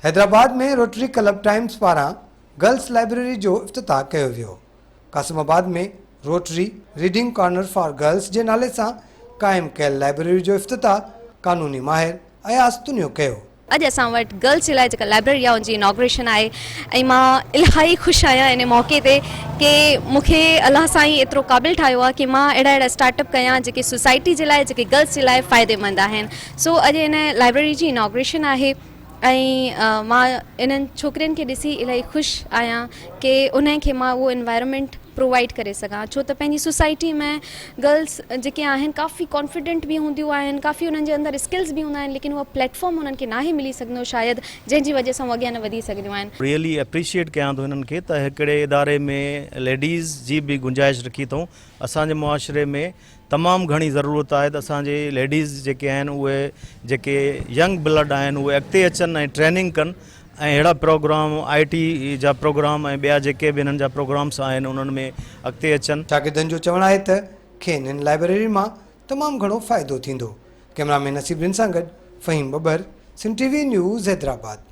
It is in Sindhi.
حيدرآباد ۾ روٽري ڪلب ٽائيمز پاران گرلس لائبريري جو افتتاح ڪيو ويو. قاسم آباد ۾ Rotary reading corner for girls جي نالي سان قائم ڪيل لائبريري جو افتتاح قانوني ماهر اياز تنيو ڪيو. اڄ اسان وٽ گرلس جي لاء جيڪا لائبريري آهي ان جي اناگريشن آهي ۽ مان الاهي خوش آهيان ان موقعي تي ڪي مون کي الله سائين ايترو قابل ٺاهيو آهي ڪي مان اهڙا اهڙا اسٽارٽ اپ ڪيان جيڪي سوسائٽي جي لاء جيڪي گرلس جي لاء فائديمند آهن سو اڄ ان لائبريري جي اناگريشن آهي ۽ مان انهن ڇوڪرين کي ڏسي الاهي خوش آهيان ڪي انهن کي مان اهو انوائرمينٽ پرووائيڊ ڪري سگهان ڇو ته پنهنجي سوسائٽي ۾ گرلس جيڪي آهن ڪافي ڪانفيڊنٽ به هونديون آهن ڪافي انهن جي اندر اسڪلز به هوندا آهن ليڪن اهو پليٽ فارم انهن کي ناهي ملي سگهندو شايد جنهن جي وجه سان هو اڳيان نه وڌي سگهنديون آهن. ريئلي اپريشيئيٽ ڪيان ٿو هنن کي ته هڪڙي اداري ۾ ليڊيز جي به گنجائش رکي اٿئون اسان جي معاشري ۾ تمام گهڻي ضرورت آهي ته اسان جي ليڊيز جيڪي آهن اهي جيڪي ينگ بلڊ آهن اهي اڳتي اچن ۽ ٽريننگ ڪن ۽ اهڙا پروگرام I ٽي جا پروگرام ۽ ٻيا جيڪي به هنن جا پروگرامس آهن انهن ۾ اڳتي اچن. شاگردن جو چوڻ آهي ته کين هن لائبريري مان تمام گهڻو فائدو ٿيندو. ڪئميرا مين نصيب رند سان گڏ Faheem Babbar, Sindh T V news, Hyderabad.